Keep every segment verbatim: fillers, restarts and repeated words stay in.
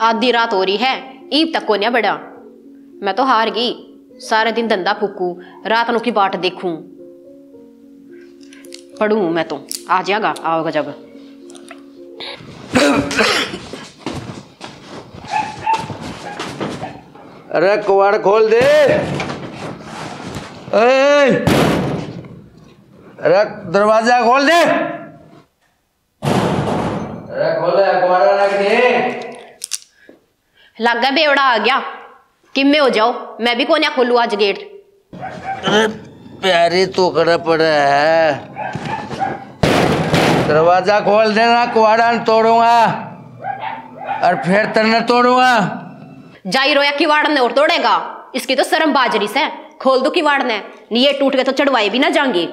आधी रात हो रही है, ईब तक कोन्या बड़ा। मैं तो हार गई। सारे दिन धंधा फूकू, रात नु की बाट देखूं। पढ़ू मैं तो, आ जाएगा, आओगा जब। अरे, किवाड़ खोल दे। ए! अरे, दरवाजा खोल दे। अरे, खोले, किवाड़ रख दे। लागा बेवड़ा आ गया। किम्मे हो जाओ, मैं भी कोन्या खोलू आज गेट। अरे, प्यारी तो खड़ा पड़ा है। दरवाजा खोल देना, किवाड़ा न तोड़ूंगा और फिर तन्ने तोड़ूंगा। जाई रोया किवाड़ ने और तोड़ेगा, इसकी तो शर्म बाजरी से। खोल दो किवाड़ ने, नहीं ये टूट के तो चढ़वाए भी ना जाएंगे।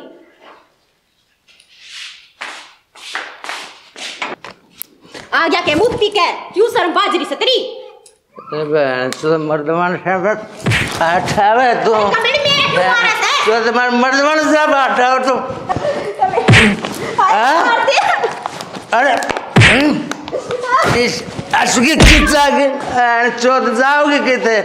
आ गया के मुंह पी के, क्यों शर्म बाजरी से तेरी? अरे बहन, तू तो मर्दवान से बस आठा है तू। कमेंट में क्यों मारा से? तू तो मर-, मर्दवान से आठा हो तू। हाय, हाँ? मार दे। अरे, हम्म, इस आंसू की किस आगे, बहन चोद जाओगी किते?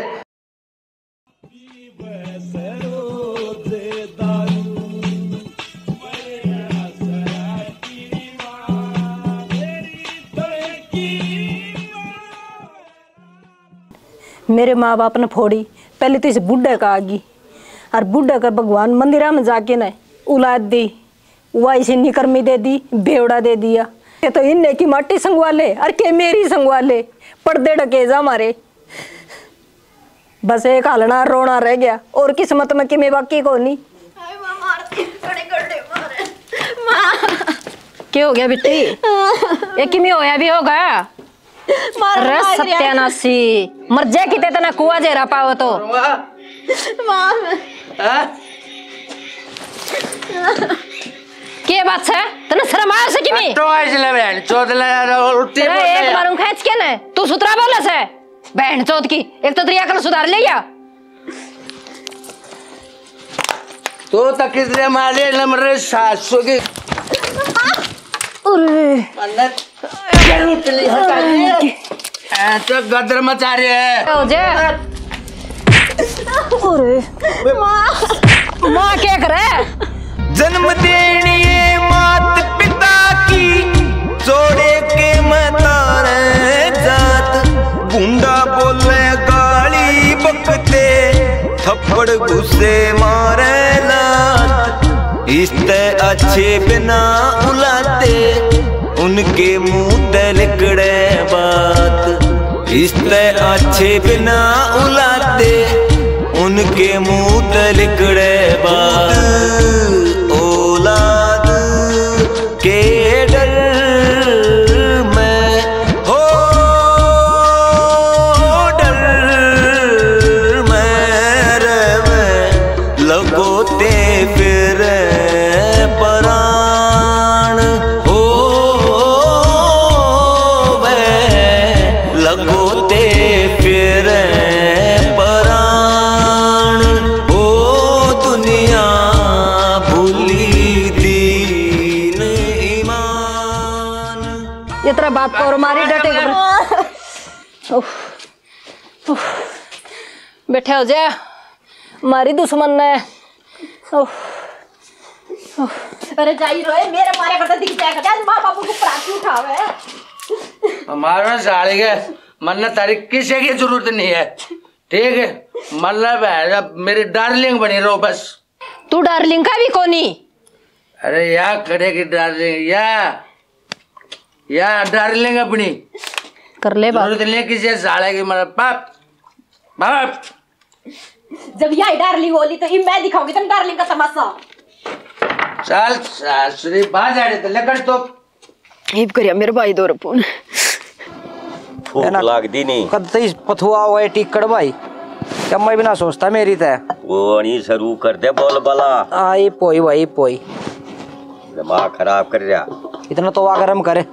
मेरे माँ बाप ने फोड़ी, पहले तो इस बूढ़े का आगी, और बूढ़े का भगवान मंदिरा में जाके न औलाद दी, वा इसे निकर्मी दे दी, बेवड़ा दे दिया। ये तो इन्ने की माटी संगवा ले, और के मेरी संगवा ले, पर्दे ढके जा मारे। बस एक हालना रोना रह गया, और किस्मत में किमे बाकी कोनी। हाय माँ, मार दे, बड़े गड्ढे मारे। माँ। के हो गया बेटी? ये किमे होया भी होगा? मार, अरे मार दिया। सत्यानाशी, मर जा किते, तने कुआ जेरा पावे तो। माँ। हाँ? के बात है? तने शर्म आवे से किमे? तो आइज ले बहन चोद ले यार, उल्टी तेरा बोल ले एक यार। मारूं खींच के ने, तू सुतरा बोले से? बहन चोद की, एक तो तेरी अकल सुधार ले या। तो तक इसलिए मारे नंबर सात सौ की। अरे। मन्नत, ये लूट ली, हटा ली। ऐ तो गदर मचा रहे हैं। हो जा। अरे। माँ। माँ क्या करे? जन्म देनी है मात पिता की, जोड़े के मैं तारे जात। गुंडा बोले गाली बकते, थप्पड़ गुस्से मारे लात। इसते अच्छे बिना उलाते, उनके मुंह ते लिकड़े बात। इसते अच्छे बिना उलाते, उनके मुंह ते लिकड़े बात। औलाद के डर में, हो डर में रहवे, लगोते फिर पराण, हो वे लगोते फिर पराण, हो दुनिया भूली दीन ईमान। इतना बात और मारी डटे के। उफ, उफ। बैठे हो जा, मारी दुश्मन ने। उफ, उफ। अरे जाई रोए, मेरे मारे करता दिख जाएगा। जा माँ बापू को प्रार्थी उठावे। हमारा साले के मन ने तारी किसी की जरूरत नहीं है, ठीक है? मन ने बहन मेरी डार्लिंग बनी रहो बस। तू डार्लिंग का भी कोनी। अरे या करेगी डार्लिंग, या, या डार्लिंग अपनी। कर ले बात। जरूरत नहीं किसी साले की, मतलब बाप, बाप। जब यही डार्लिंग होली तो इब मैं दिखाऊंगी तुम डार्लिंग का तमाशा। चल सासरी बाज आड़े तो लेकर तो। इब करिया मेरे भाई दो फोन। भूख है ना? लागदी नहीं। कद तई पथुआ हुआ है टिक्कड़ भाई। क्या मैं भी ना सोचता मेरी तै। वो अणी शुरू कर दे बोल बला। आ, ये पोई भाई, पोई। दिमाग खराब कर रहा। इतना तो आगर हम करे।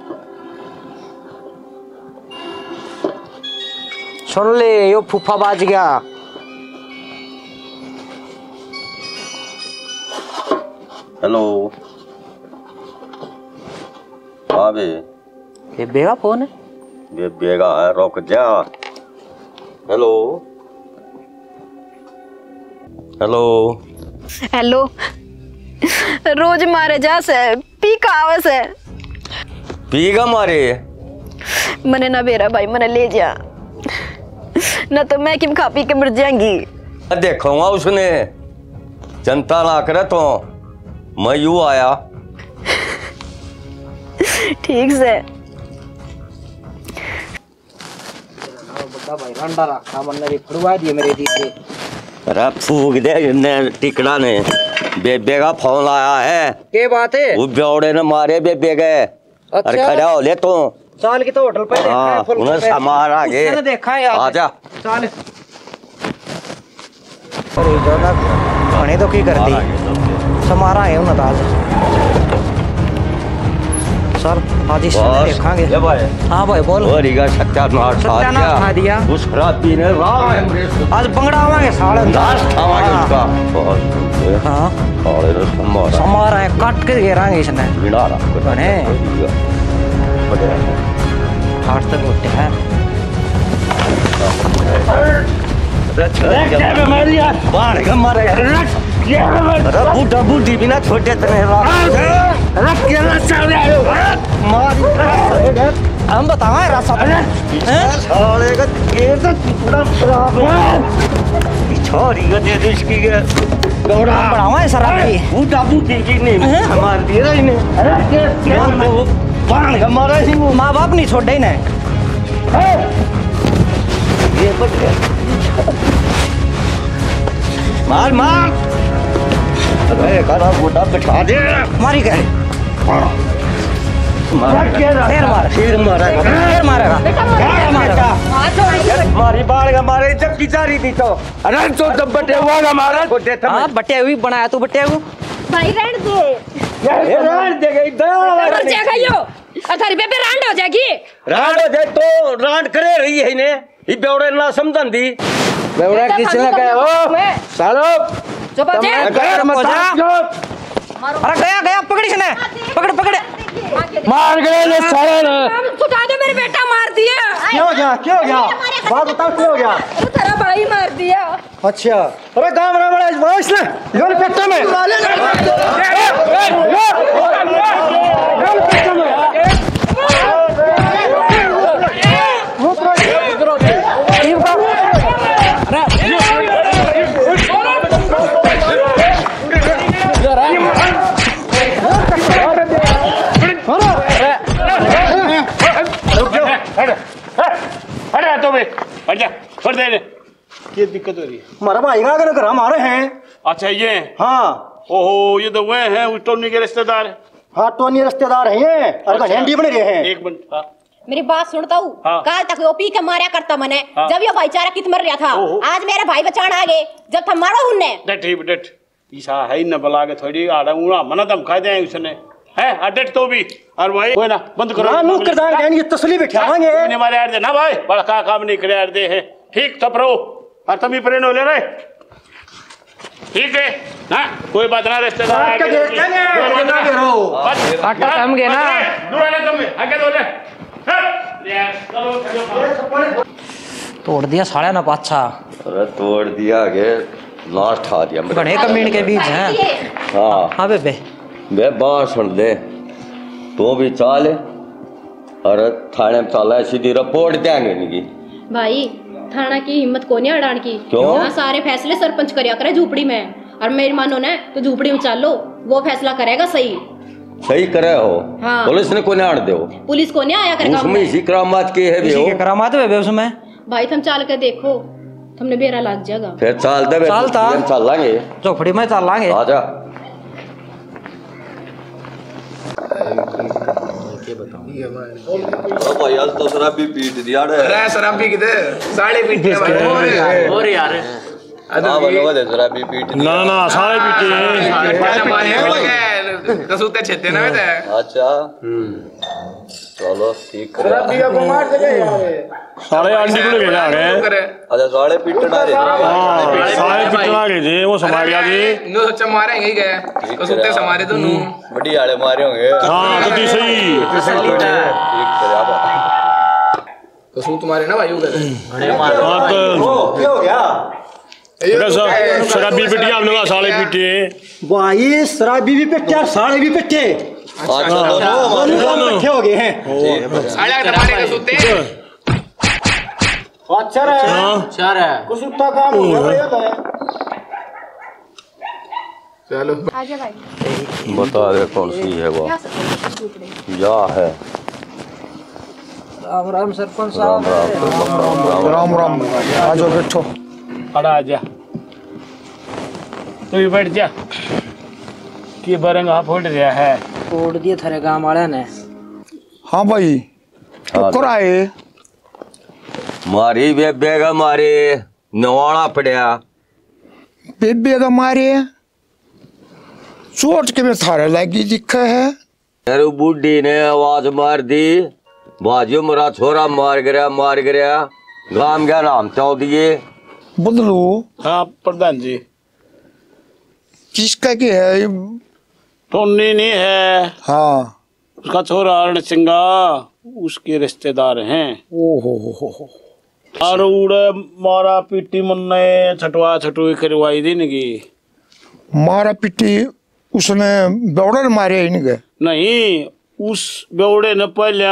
सुन ले, यो फूफा बाज गया। हेलो। हाँ बे। ये बेवा फोन है। बेबे का है, रुक जा। Hello, hello. हेलो। रोज मारे जा से, पी का आवे से। पी का मारे? मने ना बेरा भाई, मने ले जा, ना तो मैं किम खा पी के मर जाएंगी। देखूंगा उसने, चिंता ना करे तो, मैं यू आया। ठीक से। बड़ा भाई रंडा रखा, मन्ने भी फड़वा दिए मेरे जीते। अरे फूक दे इन्ने टिकड़ा ने, बेबे का फोन आया है। के बात है? वो ब्योड़े ने मारे बेबे के। अच्छा। अरे खड़ा हो ले तू। चाल की तो होटल पे देखा है, हाँ, फुल उन्हें पे। समार आ गए। उसने देखा है यार। आजा। चाल। अरे दादा, घणे तो की कर दी। समारा है उन्हें तो आज। चल, आज इसने बस, देखांगे। ये भाई। हाँ भाई, बोल। और रीगा सत्यानाश आ सत्यानाश गया। खा दिया। उस रात भी ने राम है। आज बंगड़ा आवांगे साले। नाश खावांगे हाँ। उसका। बहुत हाँ। साले ने समारा। समारा है, काट के घेरांगे इसने। बिना रख। घणे। बढ़िया। फाट तक उठे हैं। अरे, क्या बीमारी है? बाहर का मारे। अरे, क्या बीमारी? अरे, बूढ़ा बूढ़ी भी ना छोटे तने। अरे, क्या साले आयो? मार। हम बतावा रास्ता। अरे, हैं? साले का ये तो टुकड़ा खराब है। पिछाड़ी का दे दो इसकी के। गौड़ा। बढ़ावा है सर आपकी। बूढ़ा बूढ़ी की नहीं। हैं? मार दिया इन्हें। अरे, क्या, क्या? बाहर का मारा ही वो। माँ बाप नहीं छोड़े इन्हें। ये बच गया। मार, मार। अबे, काला गोटा बिठा दे। मारी गए। मार। फिर मार। फिर मारेगा। फिर मारेगा। फिर मारेगा। मारी बाल का मारे, जब की जा रही थी तो। अरे, तो जब बटे हुआ ना मारा, तो देता हाँ, मैं। बटे हुई बनाया तू, बटे हुई। भाई, रहने दे। ये रहने दे गई, दया वाला मर जाएगा यो। और थारी बेबे रांड हो जाएगी। रांड हो जाए तो रांड करे रही है इन्हें। ये बेवड़े ना समझन दी। बेवड़ा किसने कहे हो? सालो। चुप हो जा। घर मत जा। अरे गया, गया, पकड़ इसने। पकड़, पकड़। मार गए ले साले ने। छुटा दे, मेरे बेटा मार दिया। क्या हो गया? क्या हो गया? बात बताओ, क्या हो गया? अरे, तेरा भाई मार दिया। अच्छा। अरे गांव में बड़ा वाइस ना, यो पेटा में। अरे तो भाई, हट जा, छोड़ दे इन्हें। क्या दिक्कत हो रही है? हमारा भाई का घर, घर हमारे हैं। अच्छा, ये? हाँ। ओहो, ये तो वह हैं, उस टोनी के रिश्तेदार। हाँ, टोनी रिश्तेदार हैं ये, और अच्छा। घनेंडी बन रहे हैं। एक मिनट, हाँ। मेरी बात सुनता हूँ। हाँ। काल तक वो पी के मारया करता मने, हाँ। जब यो भाईचारा कित मर रहा था, ओहो। आज मेरा भाई बचान आ गए, जब थम मारो उनने। डट ही डट। ईसा है ही न बला के थोड़ी आड़ा उड़ा मना धमका दे उसने। हैं, अडट तो भी। और भाई, कोई ना, बंद करो। ना, नु करदान कहन, ये तसली बिठावांगे। इन्हें मारे यार दे ना भाई, बड़ा का काम नहीं करे यार दे है। ठीक, चुप रहो। और तुम ही प्रेम हो ले रहे। ठीक है ना, कोई बात ना, रिश्तेदार आके आगे। देखेंगे, कोई बात ना। आगे रहो। बस, आटा बस, कम गए ना। बस, दूर वाले तुम, आगे दो ले। हैं? Yes, चलो, चलो। तोड़ दिया साला ना पाछा। अरे तोड़ दिया के लाश ठा दिया मेरे। घने कमीन के बीच हैं। हाँ। हाँ बेबे। बे बात सुन ले, तू भी चाल और थाने में चाला, सीधी रिपोर्ट देंगे इनकी। भाई, थाना की हिम्मत कोनी अड़ान की। क्यों? यहाँ सारे फैसले सरपंच करया करे झोपड़ी में, और मेरी मानो ने तो झोपड़ी में चालो, वो फैसला करेगा सही। सही करे हो। हाँ। पुलिस ने कोनी आन दे हो। पुलिस कोनी आया करे उसमें। इसी करामात की है बे इसी हो। के करामात है बे उसमें। भाई, थम चाल के देखो, थमने बेरा लाग जाएगा। फिर चाल दे बे, चाल ता। हम चाल लांगे। झोपड़ी में चाल लांगे। आजा। ओ भाई, आज तो शराबी पीट दिया रे। अरे, शराबी किधर? साले पीट रहे भाई। और यार। अरे हाँ, बोलो, बोलो, शराबी पीट दिया। ना, ना, साले पीटे हैं। साले पीटे मारे हैं। कसूते छेते ना बेटा। अच्छा। हम्म। चलो, ठीक है। शराबिया को मार देंगे यार। साले आंटी को लेके आ गए। अच्छा, साले पीटना है। हाँ, साले पीटना के जे, वो संभाल गया जी। नो सच्चा मारेंगे ही गए। ठीक है। कसूते संभाले तो नो। बड़ी आले मारे होंगे। हाँ, तो दी सही। ठीक है, अब। तो सूत मारे ना भाई उधर। हाँ, तो क्या हो गया? ये बेटा, तो सा-, शराबी पिट्टे, हमने कहा साले पिट्टे। भाई, शराबी भी पिट्टे और साले भी पिट्टे। अच्छा, हाँ। दोनों, दोनों काम इकट्ठे हो गए हैं। साले हमारे का सूते। अच्छा रहा। हाँ। अच्छा रहा। कुछ उत्ता काम हो गया भाई, ये तो है। चलो। आजा भाई। बता दे कौन सी है वो। या सब कुछ पूछ रहे। या है। राम राम सरपंच राम साहब। राम, राम राम, राम राम। राम राम। आ जाओ, बैठो। खड़ा आ जा। तू भी बैठ जा। की बरंगा फोड़ रहा है। फोड़ दिए थारे गांव वाले ने। हाँ भाई, हाँ। टुकर आए। मारी बेबे का मारे नवाला पड़या। बेबे का मारे चोट के में थारे लागी दिखे है। अरे बूढ़ी ने आवाज मार दी, "भाजियो, मेरा छोरा मार गिरा, मार गिरा।" गाम गया नाम तो दिए। बदलू। हाँ प्रधान जी। किसका के है? टोनी नहीं है। हाँ। उसका छोरा अरण सिंगा, उसके रिश्तेदार हैं। ओ हो हो हो हो। और उड़े मारा पीटी मन्ने छटवा छटवी करवाई दी इनकी। मारा पीटी उसने बेवड़े ने मारे इनके? नहीं, उस बेवड़े ने पहले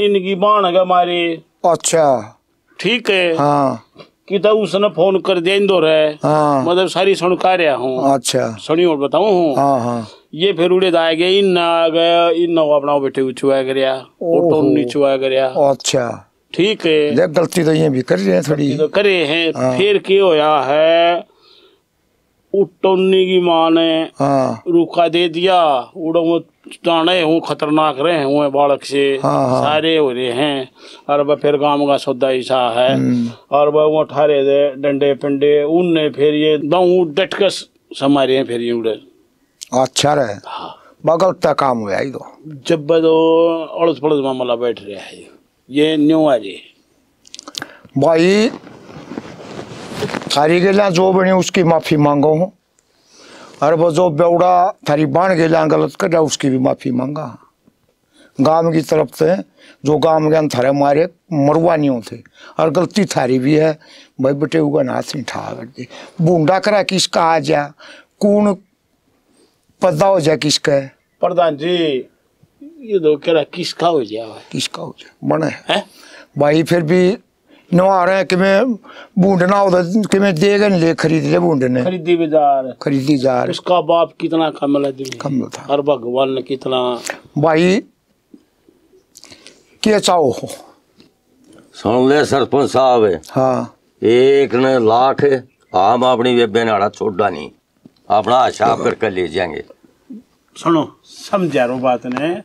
इनकी बाण के मारे। अच्छा। ठीक है। हाँ। कि तो उसने फोन कर दिया इंदौर है। हाँ। मतलब सारी सुन का रहा हूँ। अच्छा। सुनी और बताऊँ हूँ। हाँ, हाँ। ये फिर उड़े आ गए, इन आ गए, इन अपना बेटे उछुआ करया, ओहो। टोनी छुआ करया। अच्छा। ठीक है। देख, गलती तो ये भी कर रहे हैं थोड़ी। गलती तो करे हैं, हाँ। फिर के होया है, उ टोनी की माँ ने हाँ। रुका दे दिया, उड़ो वो जाने हूँ खतरनाक रहे हुए बालक से, हाँ, हाँ। सारे हो रहे हैं। और वह फिर गांव का सौदा ऐसा है। हम्म। और वह वो ठारे दे डंडे पिंडे, उनने फिर ये दऊ डट के स-, समारे हैं फिर ये उड़े। अच्छा रहे। हाँ। बा गलत काम हुआ ही तो। जब तो अड़स पड़स मामला बैठ रहा है। ये न्यू आ जी। भाई, थारी गेल्या जो बनी उसकी माफी मांगो हूँ। और वो जो बेवड़ा थारी बाण गेल्या गलत कटा उसकी भी माफी मांगा। गांव की तरफ से जो गांव गया थारे मारे मरवा नहीं होते। और गलती थारी भी है। भाई बेटे उगन हाथ नहीं ठा कर दे। भूंडा करा किसका आ जा, कौन पैदा हो जा किसका? प्रधान जी, ये दो करा किसका हो जा? किसका हो जा? बने। हैं? भाई फिर भी नवारे कि मैं बूंद ना होता कि मैं देगा नहीं ले खरीद ले बूंद ने। खरीदी बाजार। खरीदी जार। उसका बाप कितना कमल आदमी। कमल था। और भगवान ने कितना। भाई, क्या चाहो हो? सुन ले सरपंच साहब। हाँ। एक ने लाख, हम अपनी बेबे ने आड़ा छोड़ा नहीं, अपना हिसाब करके ले जाएंगे। सुनो, समझा रो बात ने,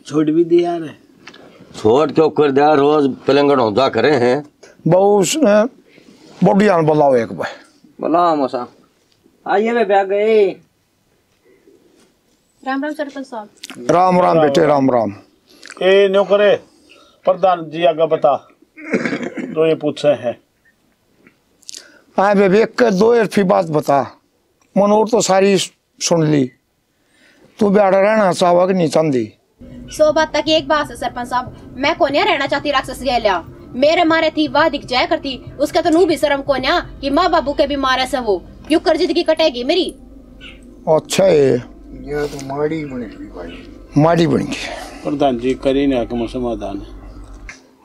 छोड़ भी दे यार। छोड़ क्यों कर दिया, रोज पिलंगड़ होंदा करे हैं। बहु उसने बॉडी आन बुलाओ एक बार। बुलाओ मौसा। आइए बे, आ गए। राम राम सरपंच साहब। राम राम बेटे, राम राम। ए न्यू करे, प्रधान जी आगे बता, जो ये पूछे हैं। हाँ बेबे, एक दो हरफी बात बता, मन और तो सारी सुन ली। तू ब्याड़ा रहना चाहवा कि नहीं चाहती? सौ बात तक एक बात है सरपंच साहब, मैं कोन्या रहना चाहती राक्षस गेल्या। मेरे मारे थी वाह दिख जाया करती, उसके तो नू भी शर्म कोन्या कि माँ बाबू के भी मारे से वो। क्यों कर जिंदगी कटेगी मेरी? अच्छा है। ये तो माड़ी बन गई भाई। माड़ी बन गई। प्रधान जी, करी ना कम समाधान।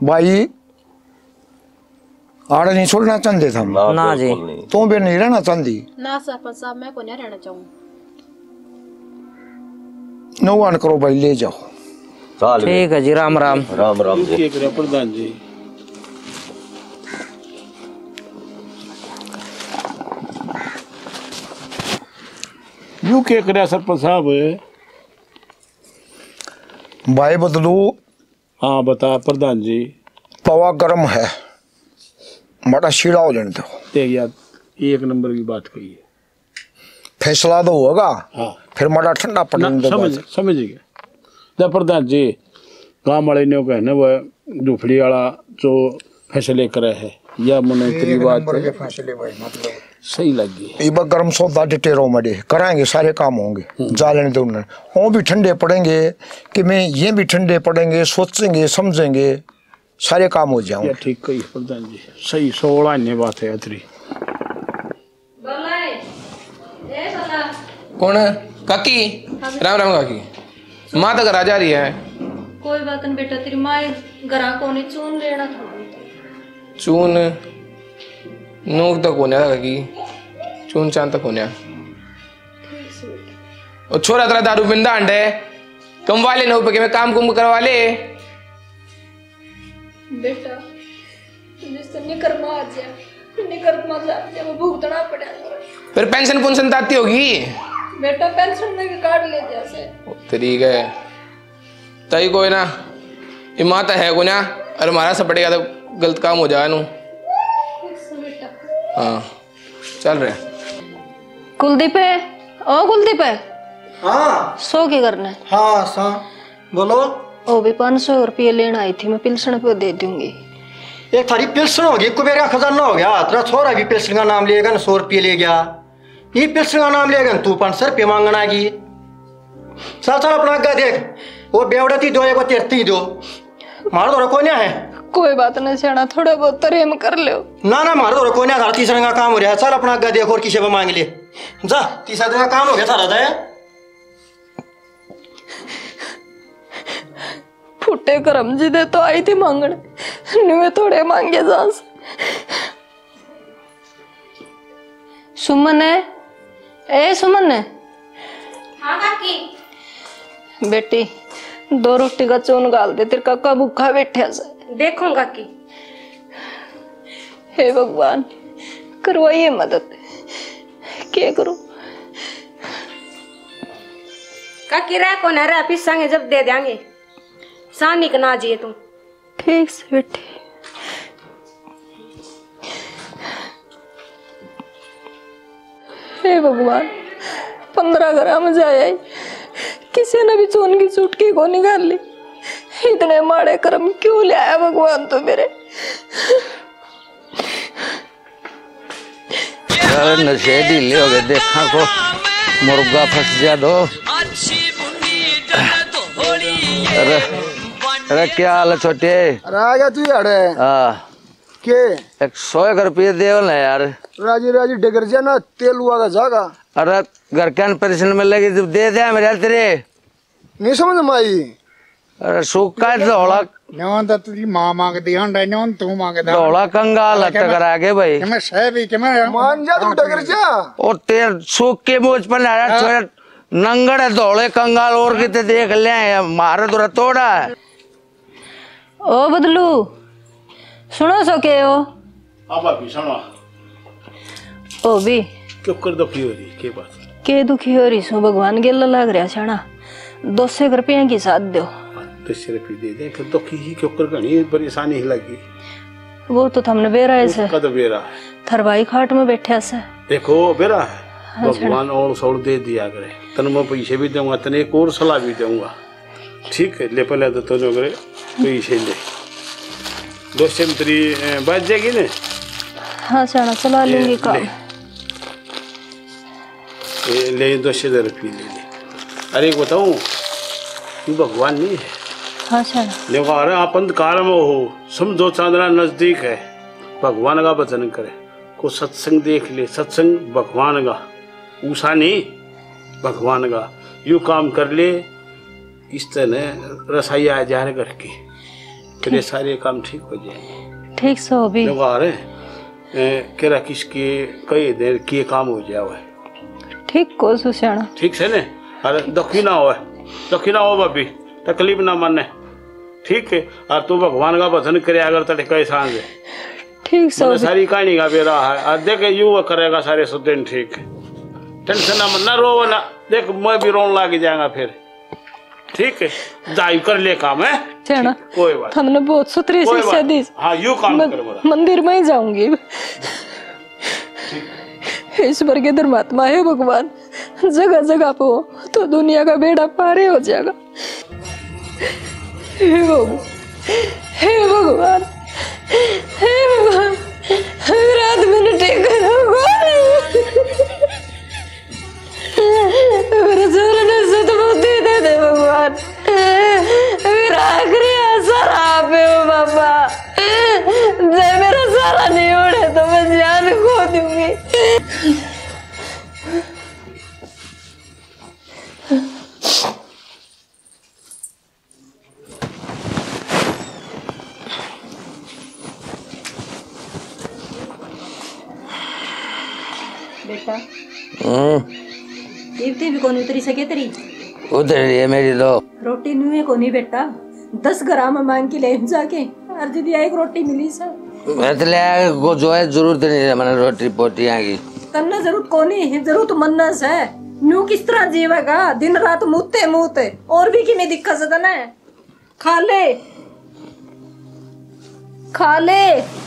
भाई, आड़े नहीं छोड़ना चाहते थे हम। ना, ना जी। बिल्कुल नहीं। तू भी नहीं रहना चाहती। ना सरपंच साहब, मैं कोन्या रहना चाहूँ। नौवान करो भाई, ले जाओ। चाल बे। ठीक है जी, राम राम। राम राम जी। के करे प्रधान जी? यू के करे सरपंच साहब? भाई बदलू। हाँ, बता प्रधान जी। तवा गर्म है, माड़ा शीला हो जाने दो। देख यार, एक नंबर की बात कही है। फैसला तो होगा, हाँ। फिर माड़ा ठंडा पड़ने ना, दो समझ, बात। समझ गया। दे प्रधान जी, गांव वाले ने कहने वो झुपड़ी वाला जो फैसले करे है, या मने एक तेरी बात नंबर है। के फैसले भाई, मतलब। सही लगी। इब गर्म सौदा डिटेरो मरे, कराएंगे, सारे काम होंगे। हम्म। जा लेने दो उन्हें। वो भी ठंडे पड़ेंगे कि मैं, ये भी ठंडे पड़ेंगे, सोचेंगे, समझेंगे। सारे काम हो जाऊंगे। ठीक कही प्रधान जी, सही सोलह ने बात है अतरी। कौन? काकी? राम राम काकी। माँ तो घर आ जा रही है। कोई बात नहीं बेटा, तेरी माँ घरा कोनी, चून लेना था। चून? नूक तो कोन्या काकी, चून चान तो कोन्या। ओ छोरा, तेरा दारू पिंदा हंडे, कमवा ले नौ पे, मैं काम कुम करवा ले। बेटा, जिससे निकरमा आ जाए, निकरमा जा, जब भुगतना पड़ा। फिर पेंशन पुंशन ताती होगी? बेटा, पेंशन में भी काट ले जैसे। ओ, तेरी के। ताई कोई ना, ये माँ तो है कोन्या, और मारा से पड़ेगा तो गलत काम हो जाए नू। बेटा। हाँ, चल रहे। कुलदीप, ओ कुलदीप। हाँ। सो के करना है? हाँ, सा। बोलो। ओ भी पाँच सौ रुपये लेना आई थी, मैं पिलसण पे दे दूंगी। एक थारी पिलसण होगी, कुबेर का खजाना हो गया। तेरा छोरा भी पिलसण का नाम लेगा ना, सौ रुपये ले गया। ये पिलसण का नाम लेगा ना, तू पाँच सौ रुपये मांगना की। चल, चल, अपना आगे देख। वो बेवड़ा ती दो, एक तेरती दो। मारो तो कोन्या है। कोई बात नहीं, स्याणा, थोड़ा बहुत तो रेम कर लो। ना, ना, मारो तो कोन्या, थारा तीसरा का काम हो रहा है। चल, अपना आगे देख और किसी पे मांग ले। जा, तीसरा दिन का काम हो गया थारा तो। फुटे करम जी दे तो आई थी मांगण, नुए थोड़े मांगे जास। सुमन है, ए सुमन है। हाँ काकी। बेटी, दो रोटी का चून गाल दे, तेरे काका भूखा बैठा से। देखूं काकी। हे भगवान, करवाइए मदद, के करूं? काकी रह को ना रह, पीसांगे जब दे देंगे। सानी के ना जिए तू। ठीक से बेटी। हे भगवान, पन्द्रह घरां में जाया ही, किसी ने भी चून की चुटकी को निकाल ली। इतने माड़े कर्म क्यों ले आया भगवान तू मेरे? अरे नशे ढीले हो गए, देखा को मुर्गा फंस गया दो। अरे, अरे क्या हाल है छोटे? अरे आ गया तू यार। हाँ। के? एक सौ एक रुपये दे ना यार। राजी राजी डगर जा ना, तेल हुआ का जागा। अरे घर के अनपरेशान में लगे, जब दे दे मेरे तेरे। नहीं समझ में आई। अरे सूखा धोला। न्यों तो तेरी माँ मांगदी, हंडा न्यों तू मांगदा। धोला कंगाल अरे हट करा के भाई। कि मैं सह भी, कि मैं मान जा तू, डगर जा। और तेरे सूख के मुझ पर ना हाँ। छोरा नंगड़ है, धोले कंगाल और किते देख ले, मारे तो तोड़ा है। ओ बदलू, सुनो सो के हो? हाँ भाभी, सुनो। ओ भी। क्यों कर दुखी हो रही, के बात? के दुखी हो रही सो, भगवान गेला लाग रहा छाना। दो सौ रुपया की साथ दो। दो सौ रुपये दे दे, फिर दुखी ही क्यों कर, घणी परेशानी ही लगी। वो तो थमने बेरा है से। कद बेरा? थर भाई खाट में बैठा से। देखो बेरा है, हाँ, भगवान और सौल दे दिया करे। तन मैं पैसे भी दूंगा, तने एक और सलाह भी दूंगा। ठीक है, ले पहले तो तने करे, तो इसे ले। दो सौ में तेरी, ए, बच जाएगी ना? हाँ, स्याणा, चला ए, लूंगी काम। ले। ए, ले, दो सौ रुपये ले ले। अरे, एक बताऊं, तू भगवान नहीं है। हाँ, स्याणा। देखो, अरे, आप अंधकार में हो, समझो चांदना नजदीक है। भगवान का भजन करे, को सत्संग देख ले, सत्संग भगवान का, उषा नहीं, भगवान का। यू काम कर ले, इस तरह रसाई आ जा रहे घर की, तेरे सारे काम ठीक हो जाएंगे। ठीक सो भी। लोग आ रहे हैं, ए, केरा किसके कई देर के काम हो जावे। ठीक को सुस्याणा। ठीक से ने? अरे दुखी ना हो, दुखी ना हो भाभी, तकलीफ ना माने। ठीक है, और तू भगवान का भजन करे अगर तड़के सांझ। ठीक सो मैंने भी। सारी कहानी का बेरा है, और देखे यू वो करेगा सारे सो दिन ठीक। टेंशन ना मन, ना रो ना, देख मैं भी रोन लाग जाएगा फिर। ठीक है, जाई कर ले काम है। स्याणा, ठीक, कोई बात। हमने बहुत सुथरी बात। शिक्षा दी। हाँ, यू काम मन-, कर बड़ा। मंदिर में ही जाऊंगी। ठीक। ईश्वर के धर्मात्मा है भगवान, जगह जगह पे हो तो दुनिया का बेड़ा पार ही हो जाएगा। हे भगवान, हे भगवान, हे भगवान, रात मैंने ठीक करो कौन? मेरे छोरे ने सतबुद्धि दे दे भगवान। मेरा आखिरी आसरा आप हो बाबा। दूंगी। बेटा, हम्म। इब ते भी कोनी उतरी सके तेरी? उतर रही है मेरी तो। रोटी न्यू है कोनी बेटा, दस ग्राम मांग के ले जाके, और जब एक रोटी मिली सै। मैं तो ले आया, को जो है जरूरत नहीं है मैंने रोटी पोटियां की। तन्ने जरूरत कोनी है, जरूरत मन्ने सै। न्यू किस तरह जीवेगा, दिन रात मूते मूते, और भी किमें दिक्कत सै तन्ने। खा ले, खा ले।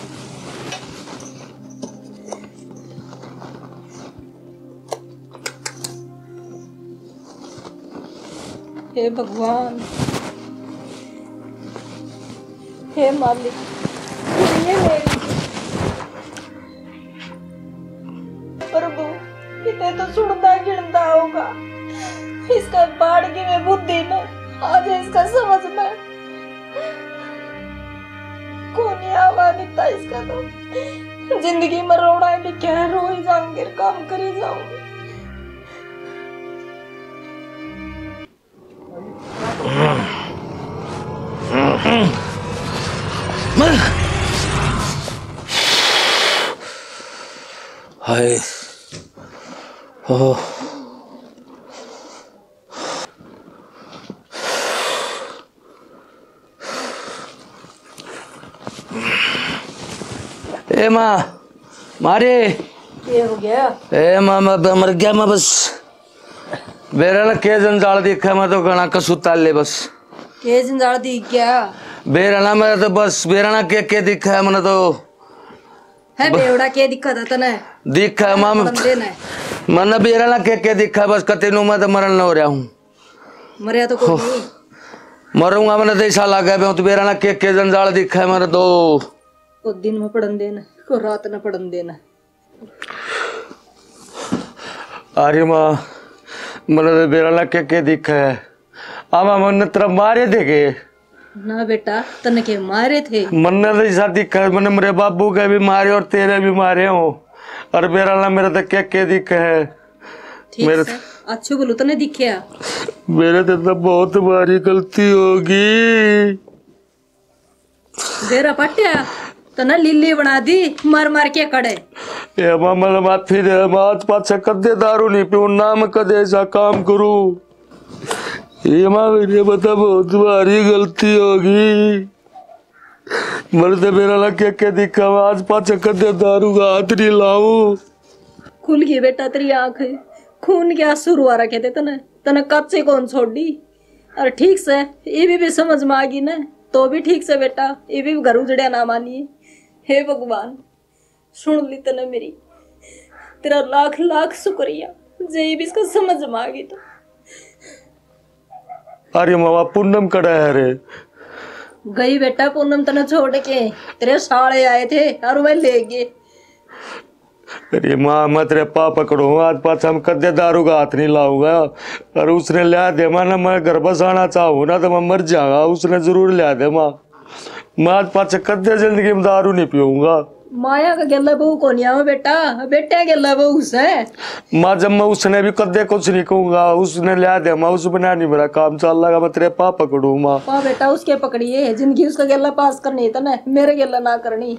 हे भगवान, हे मालिक, सुनिए मेरी। प्रभु, किते तो सुनता गिणता होगा। इसका बाढ़ की मैं बुद्धि में, आज इसका समझ में कोनी आवा देता इसका तो। जिंदगी में रोना ही लिखा है, रोई जाऊंगी, काम करी जाऊंगी। हाय। ओह। ए माँ, मारे। के हो गया? ए माँ, मैं ब-, मर गया मैं बस। बेरा ना के जंजाल दिखा, मैं तो घना कसुता ले बस। के जंजाल दिख गया? बेरा ना, मैं तो बस, बेरा ना के, के दिखा है मैंने तो। है ब- बेवड़ा, के दिक्कत है तने? दिखा है माँ, पढ़न दे ना। मैंने बेरा ना के, के दिखा है, बस कते नू मैं तो मरण न हो रहा हूँ। मरया तो कोई हो। नहीं। मरूंगा, मैंने तो ऐसा लगा, मैं तो बेरा ना के, के जंजाल दिखा है मैंने तो। को दिन में पढ़न देना, को रात न पढ़न देना। अरे माँ, मैंने तो बेरा ना के, के दिखा है। आमा, मैंने तेरा मारे देखे। ना बेटा, तन्ने के मारे थे? मन्ने तो ऐसा दिखा, मैंने मेरे बाबू के भी मारे और तेरे भी मारे हो। और बेरा ना मेरे तो के के दिखे है। ठीक मेरे से, अच्छो बोलो, तन्ने दिखे? मेरे ते तो बहुत भारी गलती होगी। बेरा पाटिया, तन्ने लीली बना दी, मार मार के कड़े। ए माँ, मन्ने माफी दे, मैं आज पाछे कदे दारू नहीं पीऊँ, ना मैं कदे ऐसा काम करूँ। ये माँ, मेरे बता, बहुत भारी गलती होगी। मर दे मेरा ना के, के दिखा, मैं आज पाछे कदे दारू का हाथ नहीं लाऊं। खुल गई बेटा तेरी आंख, खून के आंसू रुआ रखे थे तने, तने कच्चे कौन छोड़ी। और ठीक से, ये भी, भी समझ में आ गई ना, तो भी ठीक से बेटा, ये भी घर उजड़िया ना मानिए। हे भगवान, सुन ली तने मेरी, तेरा लाख लाख शुक्रिया, जे भी इसका समझ में आ गई तो। अरे मावा, पूनम कड़ा है रे? गई बेटा पूनम तने छोड़ के, तेरे साले आए थे और वह ले गए। अरे माँ, मैं तेरे पाँव पकड़ूँ, आज पाछा मैं कदे दारू का हाथ नहीं लाऊंगा। और उसने लिया दे माँ, ना मैं घर बसाना चाहूँ ना तो मैं मर जाऊंगा, उसने जरूर लिया दे माँ। मैं आज पाछे कदे जिंदगी में दारू नहीं पीऊंगा। माया का गेला बहू कोनी आवे बेटा, बेटिया गेला बहू से। माँ, जब मैं उसने भी कदे कुछ नहीं कहूंगा, उसने लिया दे माँ, उस बिना नहीं मेरा काम चल लगा, मैं तेरे पाँव पकड़ूँ माँ। पा बेटा, उसके पकड़िए, जिंदगी उसका गेला पास करनी है तने, मेरे गेला ना करनी।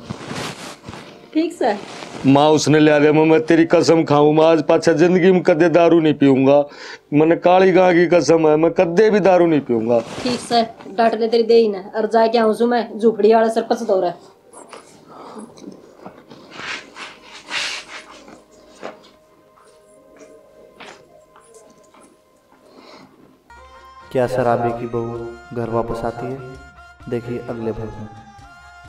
ठीक से। माँ, उसने लिया दे माँ, मैं तेरी कसम खाऊं माँ, आज पाछा जिंदगी में कदे दारू नहीं पीऊंगा। मैंने काली गां की कसम है, मैं कदे भी दारू नहीं पीऊंगा। ठीक से, डट ले तेरी देही ने, और जाके आऊं सु मैं झुपड़ी वाले सरपंच दौरे। क्या शराबी की बहू घर वापस आती है? देखिए अगले भाग में।